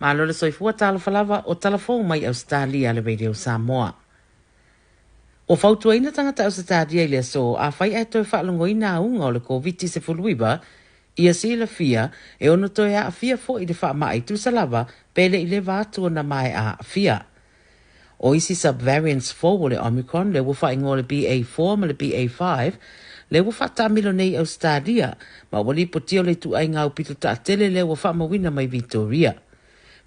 Malo le soifua talofa lava o talafou mai Ausetalia le Radio Samoa. Ua fautuaina tagata Ausetalia i le aso afai ae toe faalogoina auga o le Koviti-19 ia silafia e ono toe aafia foi i le faamai tusa lava pe le i leva atu ona maea aafia. O isi subvariants fou o le Omicron lea ua faaigoa o le BA4 ma le BA5 lea ua faataamilo nei i Ausetalia ma ua lipotia o le ituaiga aupito taatele lea ua faamauina mai Vitoria.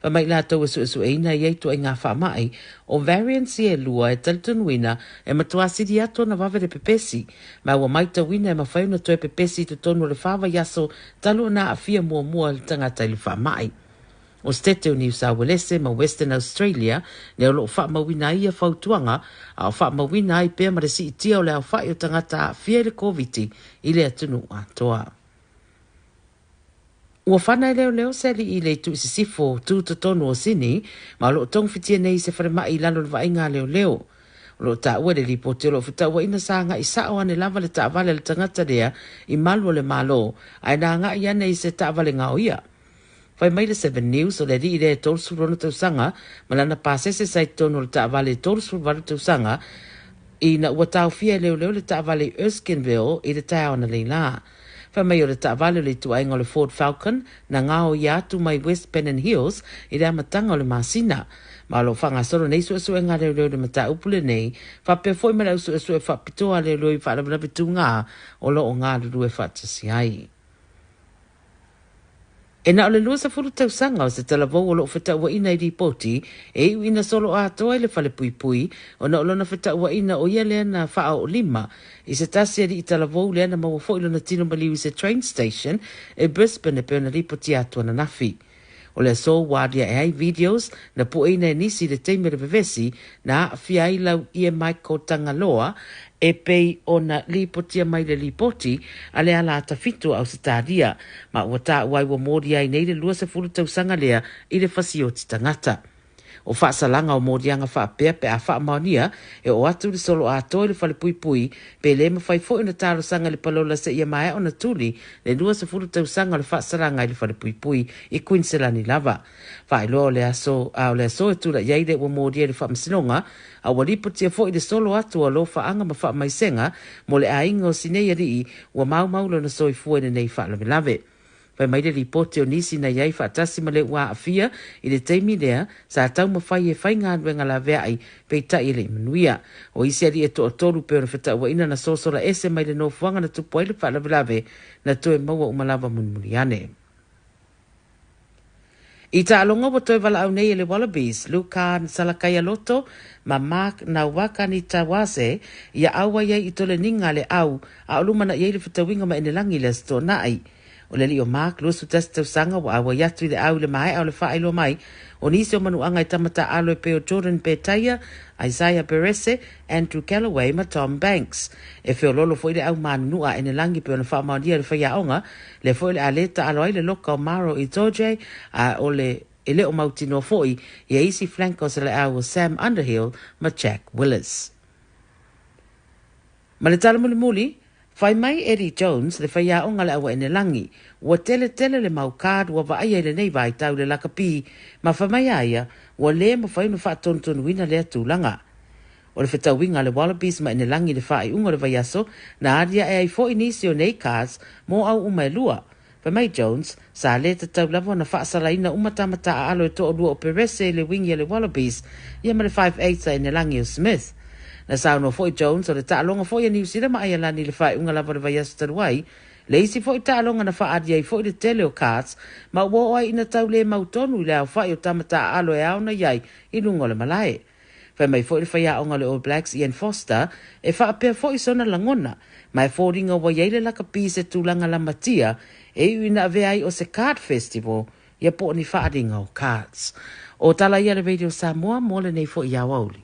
Fai mai latou e suesueina ia ituaiga faamai, o variants ia e lua e talitonuina e matua sili atu ona vave le pepesi, ma ua maitauina e mafai ona toe pepesi i totonu o le fa vaiaso talu ona aafia muamua le tagata i le faamai. O Setete o Niu Sauelese ma Western Australia lea o lo o faamauina ai ia fautuaga, a o faamauina ai pea ma le siitia o le aofai o tagata aafia i le Koviti i le atunuu atoa. Ua fana e leoleo se alii i le itu i sisifo tu totonu o Sini ma o lo o togafitia nei i se falemai i lalo o le vaaiga a leoleo. O lo o taua i le lipoti o lo o fetauaiina sa agai sao ane lava le taavale a le tagata lea i malu o le Malo ae na agai ane i se taavale gaoia. Fai mai le Seven News o le alii lea e 36 tausaga ma lana pasese sa i totonu o le taavale e 38 tausaga ina ua taofia e leoleo le taavale i Erskineville i le taeao analeila. Fai mai o le taavale o le ituaiga o le Ford Falcon na gaoia atu mai West Pennant Hills i le amataga o le masina. Ma o lo o faagasolo nei suesuega a leoleo i le mataupu lenei, faapea foi ma le au suesue faapitoa a leoleo i faalavelave tugā o lo o galulue faatasi ai. E na o le 20 tausaga o se talavou o lo o fetauaina i lipoti e iu ina solo atoa i le falepuipui ona o lona fetauaina o ia lea na faaoolima i se tasi alii talavou lea na maua foi lona tino maliu i se train station i Brisbane e pei ona lipotia atu ananafi. O le aso ua aliae ai videos na pueina e nisi i le taimi o le vevesi na aafia ai lau ie Michael Tagaloa e pei ona lipotia mai le lipoti a le ala tawhito a Ausetalia ma ua taua ai ua molia ai nei le 20 tausaga lea i le fasioti tagata. O faasalaga o moliaga faapea pe a faamaonia e oo atu le solo atoa i le falepuipui pe le mafai foi ona talosaga i le palola seia maea ona tuli le 20 tausaga o le faasalaga i le falepuipui i Kuiniselani lava. Faailoa o le aso a o le aso e tulai ai le ua molia i le faamasinoga a ua lipotia foi le solo atu o alofaaga ma faamaisega mo le aiga o si nei alii ua maumau lona soifua i lenei faalavelave. Fai mai le lipoti o nisi na i ai faatasi ma le ua aafia i le taimi lea sa taumafai e fai galuega laveai peitai e le i manuia. O isi alii e toatolu pei ona fetauaina na sosola ese mai le nofoaga na tupu ai le faalavelave na toe maua uma lava mulimuli ane. I taaloga ua toe valaau nei e le Wallabies, Luka Salakaialoto ma Mark Nawaqanitawase ia auai ai i toleniga a le au a o lumanai ai le fetauiga ma Enelagi i le Aso Toonai. O le alii o Mark, 21 tausaga, ua auai atu i le au i le maea o le faailoa mai o nisi o manuaga i tama taaalo e pei o Jordan Petaia, Isaiah Perese, Andrew Galloway ma Tom Banks. E feoloolo foi le au manunua a Enelagi pei ona faamaonia e le faiaoga, lea foi o le a le taalo ai le loka o Maro Itoje, a o le e le o mautinoa foi ia isi flankers a le au o Sam Underhill ma Jack Willis. Ma le tala mulimuli, fai mai Eddie Jones, le faiaoga a le Auaenelagi, ua tele tele le mau card ua vaaia i lenei vaitau i le lakapi, ma fai mai a ia, ua le mafai ona faatonutonuina lea tulaga. O le fetauiga a le Wallabies ma Enelagi i le faaiuga o le vaiaso, na aliae ai foi nisi o nei cards mo au uma e lua. Fai mai Jones, sa le tatau lava ona faasalaina uma tama taaalo e toalua o Perese i le wingi a le Wallabies, ia ma le five-eighths a Enelagi o Smith. Na saunoa foi Jones o le taaloga foi a Niu Sila ma Aialani i le faaiuga lava o le vaiaso talu ai, le isi foi taaloga na faaali ai foi le tele o cards, ma ua oo ai ina tau le mautonu i le aofai o tama taaalo e ao ona i ai i luga o le malae. Fai mai foi le faiaoga o le All Blacks Ian Foster, e faapea foi sona lagona, ma e foliga ua i ai le lakapi i se tulaga lamatia e iu ina avea ai o se card festival ia po o ni faaaliga o cards. O tala ia a le Radio Samoa mo lenei foi aoauli.